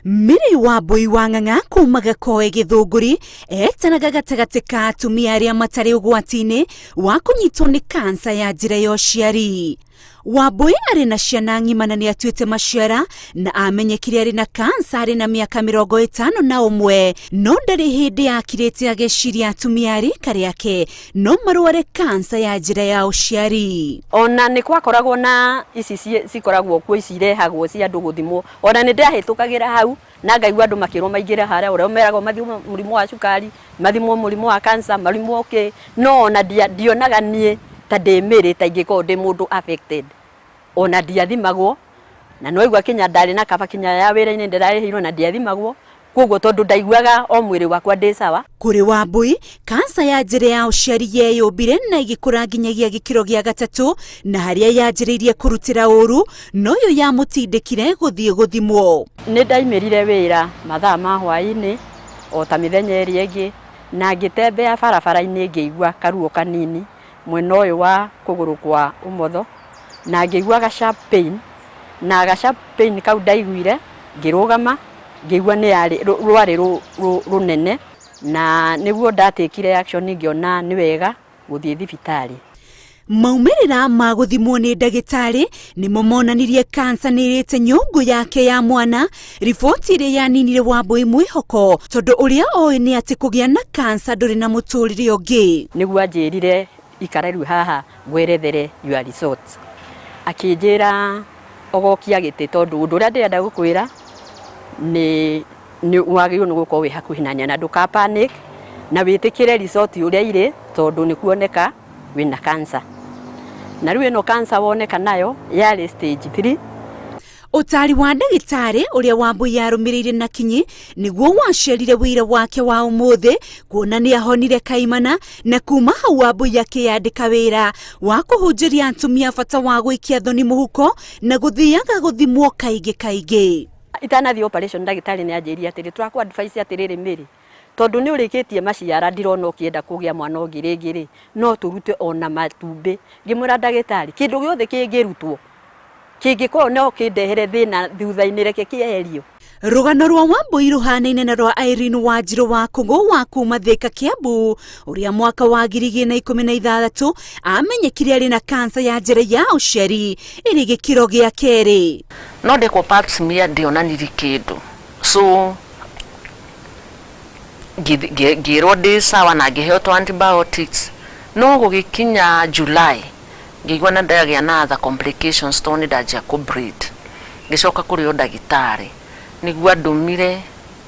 Mary Wambui wa Ng'ang'a kuma Gakoe Gĩthũngũri etanaga gatagatĩ ka atumia arĩa matarĩ ũgwati-inĩ wa kũnyitwo nĩ kansa ya njĩra ya ũciari. Wambui arĩ na ciana ng'ima na nĩ atuĩte maciara na amenyekire arĩ na kansa arĩ na mĩaka 51, no ndarĩ hĩndĩ akirĩte ageciria atumia a rika rĩake no marware kansa ya njĩra ya ũciari. Ona nĩ kwakoragwo na ici cikoragwo kuo, ici irehagwo cia andũ gũthimwo, ona nĩ ndahĩtũkagĩra hau na ngaigua andũ makĩrwo maingĩre harĩa, ũrĩa meragwo mathimwo mũrimũ wa cukari, mathimwo mũrimũ wa cancer, mathimwo kĩ, no ona ndionaga niĩ ta ndĩ Mary ta ingĩkorwo ndĩ mũndũ affected, ona ndiathimagwo, na nĩwaigua kinya ndarĩ na kaba kinya ya wĩra-inĩ ndĩrarĩhĩirwo na ndiathimagwo, koguo tondũ ndaiguaga o mwĩrĩ wakwa ndĩ sawa. Kũrĩ Wambui, kansa ya njĩra ya ũciari yeyũmbire na ĩgĩkũra nginyagia gĩkĩro gĩa gatatũ, na harĩa yanjĩrĩirie kũrutĩra ũru, noyo yamũtindĩkire gũthiĩ gũthimwo. Nĩ ndaimĩrire wĩra mathaa ma hwaĩ-inĩ o ta mĩthenya ĩrĩa ĩngĩ, na ngĩtembea barabara-inĩ ngĩigua karuo kanini mwena ũyũ wa kũgũrũ kwa ũmotho, na ngĩigua ga sharp pain, na ga sharp pain kau ndaiguire ngĩrũgama ngĩigua nĩ yarĩ rwarĩ rũnene, na nĩguo ndatekire action ngĩona nĩ wega gũthiĩ thibitarĩ. Maumĩrĩra ma gũthimwo nĩ ndagĩtarĩ nĩmo monanirie kansa nĩ ĩrĩte nyũngũ yake ya mwana, riboti ĩrĩa yaninire Wambui mwĩhoko tondũ ũrĩa oĩ nĩ atĩ kũgĩa na kansa ndũrĩ na mũtũrĩre ũngĩ. Nĩguo anjĩrire ikara rĩu haha ngwerethere your results, akĩnjĩra ogokia gĩtĩ tondũ ũndũ ũrĩa ndĩrenda gũkwĩra nĩ wagĩrĩirwo nĩ gũkorwo wĩ hakuhĩ na niĩ na ndũka panic na wĩtĩkĩre result ũrĩa irĩ tondũ nĩ kuoneka wĩna cancer, na rĩu ĩno cancer woneka nayo yarĩ stage 3. Ũtaari wa ndagĩtarĩ ũrĩa Wambui arũmĩrĩire na kinyi nĩguo wacerire wĩra wake wa ũmũthĩ, kuona nĩ ahonire kaimana, na kuma hau Wambui akĩyandĩka wĩra wa kũhunjĩria atumia bata wa gũikia thoni mũhuko na gũthiaga gũthimwo kaingĩ kaingĩ. Itanathiĩ operation ndagĩtarĩ nĩ anjĩrire atĩrĩ, tũrakũ advice atĩrĩrĩ Mary, tondũ nĩ ũrĩkĩtie maciara ndirona ũkĩenda kũgĩa mwana ũngĩ rĩngĩ rĩ, no tũrute ona matumbĩ. Ngĩmwĩra ndagĩtarĩ, kĩndũ gĩothe kĩngĩrutwo kĩngĩkorwo no kĩndehere thĩna thutha-inĩ reke kĩeherio. Rũgano rwa Wambui rũhanaine na rwa Irene Wanjirũ wa Kũng'ũ wa kuma Thĩka Kiambu, ũrĩa mwaka wa 2016 amenyekire arĩ na kansa ya njĩra ya ũciari ĩrĩ gĩkĩro gĩa kerĩ. No ndekwo pap smear ndionanirie kĩndũ, so ngĩrwo ndĩ sawa na ngĩheo tũ antibiotics, no gũgĩkinya July ngĩigua na ndagĩa na other complications tondũ nĩ ndanjia kũ bleed, ngĩcoka kũrĩ o ndagĩtarĩ nĩguo andũmire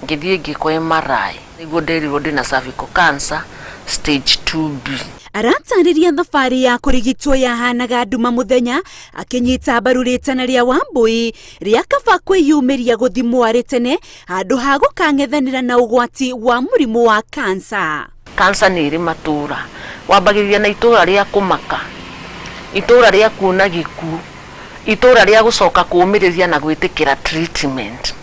ngĩthiĩ ngĩkwo MRI, nĩguo nderirwo ndĩna cervical cancer stage 2B. Aratarĩria thabarĩ ya kũrigitwo yahanaga nduma mũthenya, akĩnyita mbaru rĩtana rĩa Wambui rĩa kaba kwĩyumĩria gũthimwo arĩ tene handũ ha gũkang'ethanĩra na ũgwati wa mũrimũ wa kansa. Kansa nĩ ĩrĩ matũũra, wambagĩrĩria na itũũra rĩa kũmaka, itũũra rĩa kuona gĩkuũ, itũũra rĩa gũcoka kũũmĩrĩria na gwĩtĩkĩra treatment.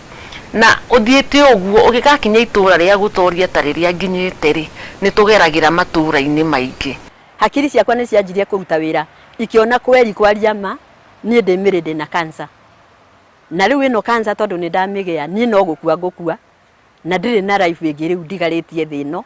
Na ũthiĩte ũguo ũgĩgakinya itũũra rĩa gũtoria ta rĩrĩa nginyĩte rĩ, nĩ tũgeragĩra matũũra-inĩ maingĩ. Hakiri ciakwa nĩ cianjirie kũruta wĩra ikĩona kweri kwaria ma niĩ ndĩ Mary ndĩna cancer, na rĩu ĩno cancer tondũ nĩ ndamĩgĩa niĩ no gũkua ngũkua na ndirĩ na life ĩngĩ rĩu ndigarĩtie thĩ ĩno.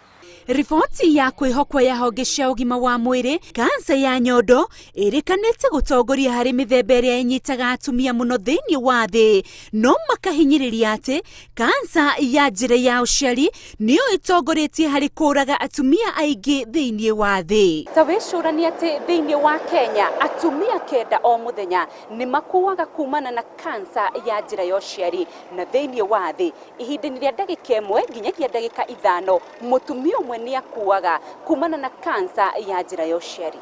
Riboti ya kwĩhokwo ya honge cia ũgima wa mwĩrĩ, kansa ya nyondo ĩrĩkanĩte gũtongoria harĩ mĩthemba ĩrĩa ĩnyitaga atumia mũno thĩinĩ wa thĩ, no makahinyĩrĩria atĩ kansa ya njĩra ya ũciari nĩyo ĩtongoretie harĩ kũũraga atumia aingĩ thĩinĩ wa thĩ. Ta wĩcũranie atĩ thĩinĩ wa Kenya atumia 9 o mũthenya nĩ makuaga kumana na kansa ya njĩra ya ũciari, na thĩinĩ wa thĩ ihinda-inĩ rĩa ndagĩka 1 nginyagia ndagĩka 5 mũtumia ũmwe nĩ akuaga kumana na kansa ya njĩra ya ũciari.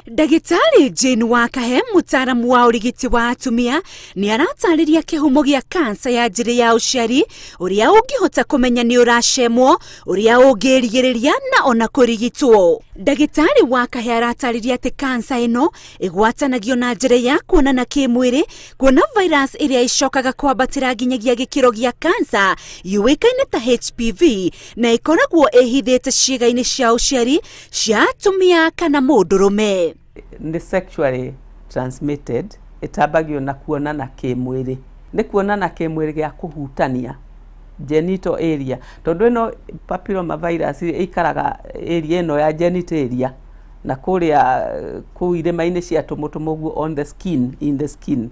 Ndagĩtarĩ Jane Wakahe, mũtaaramu wa ũrigiti wa atumia, nĩ aratarĩria kĩhumo gĩa kansa ya njĩra ya ũciari, ũrĩa ũngĩhota kũmenya nĩ ũracemwo, ũrĩa ũngĩrigĩrĩria na ona kũrigitwo. Ndagĩtarĩ Wakahe aratarĩria atĩ kansa ĩno ĩgwatanagio na njĩra ya kuonana kĩmwĩrĩ, kuona virus ĩrĩa ĩcokaga kwambatĩra nginyagia gĩkĩro gĩa kansa yũĩkaine ta HPV na ĩkoragwo ĩhithĩte ciĩga-inĩ cia ũciari cia atumia kana mũndũrũme. Nĩ sexually transmitted, ĩtambagio na kuonana kĩmwĩrĩ. Nĩ kuonana kĩmwĩrĩ gĩa kũhutania. genital area, tondũ ĩno papilloma virus ĩikaraga area ĩno ya genital area na kũrĩa kũu irĩma-inĩ cia tũmũtũmũ ũguo, on the skin, in the skin.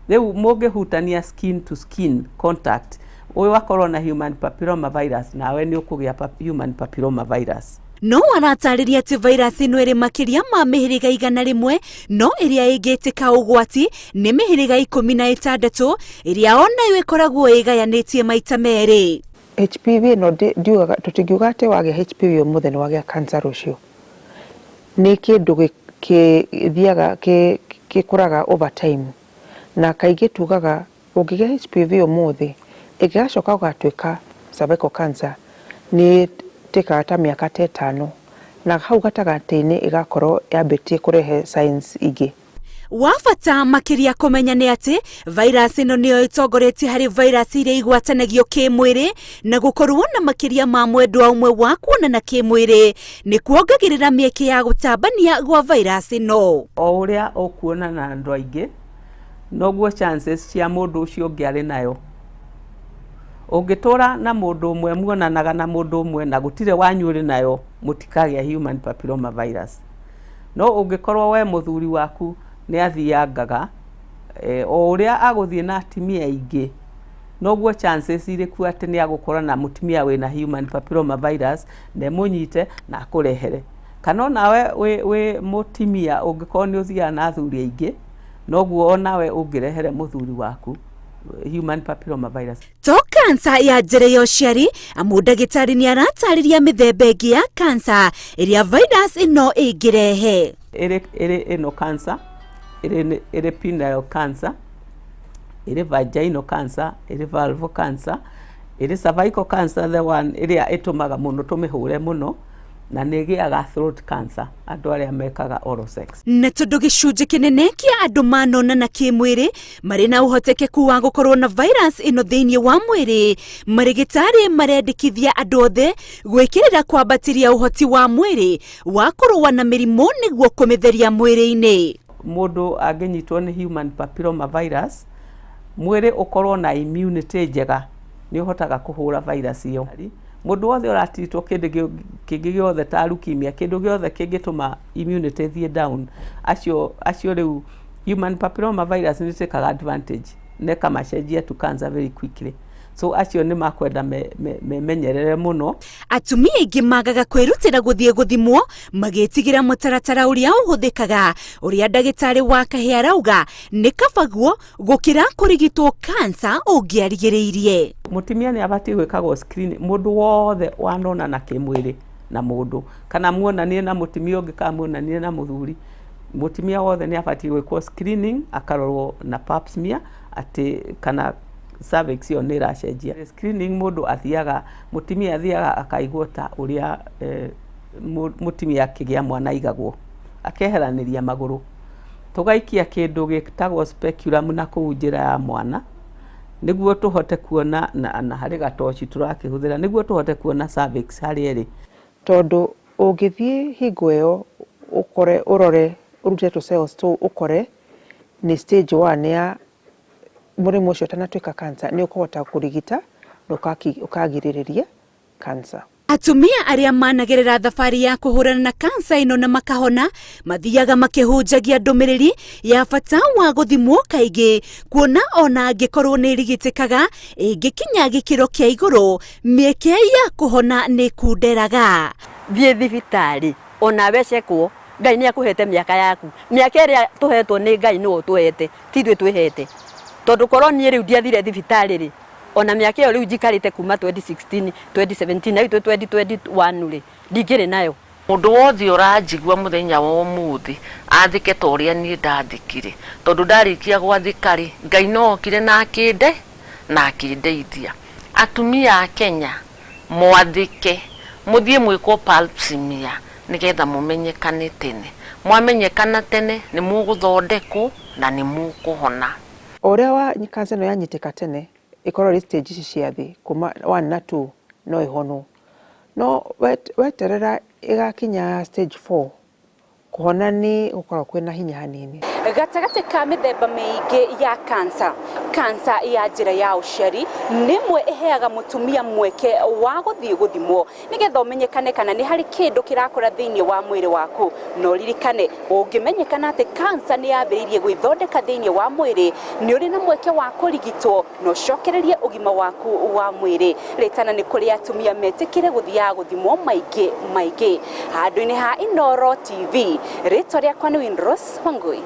Rĩu mũngĩhutania, skin to skin contact, ũyũ akorwo na human papilloma virus, nawe nĩ ũkũgĩa human papilloma virus. No aratarĩria atĩ virus ĩno ĩrĩ makĩria ma mĩhĩrĩga 100, no ĩrĩa ĩngĩtĩka ũgwati nĩ mĩhĩrĩga 16, ĩrĩa onayo ĩkoragwo ĩgayanĩtie maita merĩ. HPV ĩno ndiugaga, tũtingiuga atĩ wagĩa HPV ũmũthĩ nĩ wagĩa cancer rũciũ. Nĩ kĩndũ gĩthiaga gĩkũraga over time, na kaingĩ tugaga ũngĩgĩa HPV ũmũthĩ, ĩngĩgacoka gũgatuĩka cervical cancer nĩ ĩtĩkaga ta mĩaka ta 5, na hau gatagatĩ-inĩ ĩgakorwo yambĩtie kũrehe signs ingĩ. Wa bata makĩria kũmenya nĩ atĩ virus ĩno nĩyo ĩtongoretie harĩ virus iria igwatanagio kĩmwĩrĩ, na gũkorwo na makĩria ma mwendwa ũmwe wa kuonana kĩmwĩrĩ nĩ kuongagĩrĩra mĩeke ya gũtambania gwa virus ĩno. O ũrĩa ũkuonana na andũ aingĩ, noguo chances cia mũndũ ũcio ũngĩ arĩ nayo. Ũngĩtũra na mũndũ ũmwe, muonanaga na mũndũ ũmwe, na gũtirĩ wanyu ũrĩ nayo, mũtikagĩa human papilloma virus. No ũngĩkorwo we mũthuri waku nĩ athiangaga, o ũrĩa agũthiĩ na atumia aingĩ, noguo chances irĩ kuo atĩ nĩ agũkora na mũtumia wĩna human papilloma virus na ĩmũnyite na akũrehere. Kana onawe wĩ mũtumia, ũngĩkorwo nĩ ũthiaga na athuri aingĩ, noguo onawe ũngĩrehere mũthuri waku human papilloma virus. To kansa ya njĩra ya ũciari, amu ndagĩtarĩ nĩ aratarĩria mĩthemba ĩngĩ ya kansa ĩrĩa virus ĩno ĩngĩrehe. Ĩrĩ ĩno cancer, ĩrĩ penile cancer, ĩrĩ vaginal cancer, ĩrĩ vulval cancer, ĩrĩ cervical cancer, the one ĩrĩa ĩtũmaga mũno tũmĩhũre mũno, na nĩ ĩgĩaga throat cancer andũ arĩa mekaga oral sex. Na tondũ gĩcunjĩ kĩnene kĩa andũ manonana kĩmwĩrĩ marĩ na ũhotekeku wa gũkorwo na virus ĩno thĩinĩ wa mwĩrĩ, marĩgĩtarĩ marendekithia andũ othe gwĩkĩrĩra kwambatĩria ũhoti wa mwĩrĩ wa kũrũa na mĩrimũ nĩguo kũmĩtheria mwĩrĩ-inĩ. Mũndũ angĩnyitwo nĩ human papilloma virus, mwĩrĩ ũkorwo na immunity njega, nĩ ũhotaga kũhũra virus ĩyo. Mũndũ wothe ũratiritwo kĩndũ kĩngĩ gĩothe ta leukemia, kĩndũ gĩothe kĩngĩtũma immunity ĩthiĩ down, acio rĩu human papilloma virus nĩ ĩtĩkaga advantage na ĩkamacenjia to cancer very quickly. So acio nĩ makwenda memenyerere mũno. Atumia aingĩ magaga kwĩrutĩra gũthiĩ gũthimwo magĩtigĩra mũtaratara ũrĩa ũhũthĩkaga, ũrĩa ndagĩtarĩ wa kahĩ arauga nĩ kabaguo gũkĩra kũrigitwo kansa ũngĩarigĩrĩirie. Mũtumia nĩ abatiĩ gwĩkagwo screen. Mũndũ wothe wanonana kĩmwĩrĩ na mũndũ, kana muonanie na mũtumia ũngĩ, kana muonanie na mũthuri, mũtumia wothe nĩ abatiĩ gwĩkwo screening, akarorwo na pap smear atĩ kana cervix ĩyo nĩ ĩracenjia. Screening, mũndũ athiaga, mũtumia athiaga akaigwo ta ũrĩa mũtumia akĩgĩa mwana aigagwo, akeheranĩria magũrũ, tũgaikia kĩndũ gĩtagwo speculum na kũu njĩra ya mwana nĩguo tũhote kuona, na harĩ gatoci tũrakĩhũthĩra nĩguo tũhote kuona cervix harĩa ĩrĩ. Tondũ ũngĩthiĩ hingo ĩyo ũkore, ũrore, ũrute tũ cells tũu, ũkore nĩ stage 1 ya mũrimũ ũcio ũtanatuĩka cancer, nĩ ũkũhota kũrigita na ũkagirĩrĩria cancer. Atumia arĩa managerera thabarĩ ya kũhũrana na kansa ĩno na makahona mathiaga makĩhunjagia ndũmĩrĩri ya bata wa gũthimwo kaingĩ, kuona ona angĩkorwo nĩ ĩrigitĩkaga, ĩngĩkinya gĩkĩro kĩa igũrũ, mĩeke ya kũhona nĩ kunderaga. Thiĩ thibitarĩ onawe cekwo. Ngai nĩ akũhete mĩaka yaku, mĩaka ĩrĩa tũhetwo nĩ Ngai nĩwe ũtũhete, ti ithuĩ twĩhete. Tondũ korwo niĩ rĩu ndiathire thibitarĩ rĩ, ona mĩaka ĩyo rĩu njikarĩte kuma 2016, 2017, na rĩu twĩ 2021 rĩ, ndingĩrĩ nayo. Mũndũ wothe ũranjigua mũthenya wa ũmũthĩ athĩke ta ũrĩa niĩ ndathĩkire, tondũ ndarĩkia gwathĩka rĩ, Ngai no okire na akĩnde na akĩndeithia. Atumia a Kenya, mwathĩke, mũthiĩ mwĩkwo pap smear nĩgetha mũmenyekane tene. Mwamenyekana tene, nĩ mũgũthondekwo na nĩ mũkũhona. O ũrĩa wa cancer ĩno yanyitĩka tene, ĩkorwo ĩrĩ stage ici cia thĩ kuma 1 na 2, no ĩhonwo. No weterera ĩgakinya stage 4, kũhona nĩ gũkoragwo kwĩna hinya hanini. Gatagatĩ ka mĩthemba mĩingĩ ya kansa, kansa ya njĩra ya ũciari nĩ ĩmwe ĩheaga mũtumia mweke wa gũthiĩ gũthimwo nĩgetha ũmenyekane kana nĩ harĩ kĩndũ kĩrakũra thĩinĩ wa mwĩrĩ waku. Na ũririkane, ũngĩmenyekana atĩ kansa nĩ yambĩrĩirie gwĩthondeka thĩinĩ wa mwĩrĩ, nĩ ũrĩ na mweke wa kũrigitwo na ũcokererie ũgima waku wa mwĩrĩ. Rĩtana nĩ kũrĩ atumia metĩkĩre gũthiaga gũthimwo maingĩ maingĩ. Handũ-inĩ ha Inooro TV, rĩtwa rĩakwa nĩ Winrose Wangui.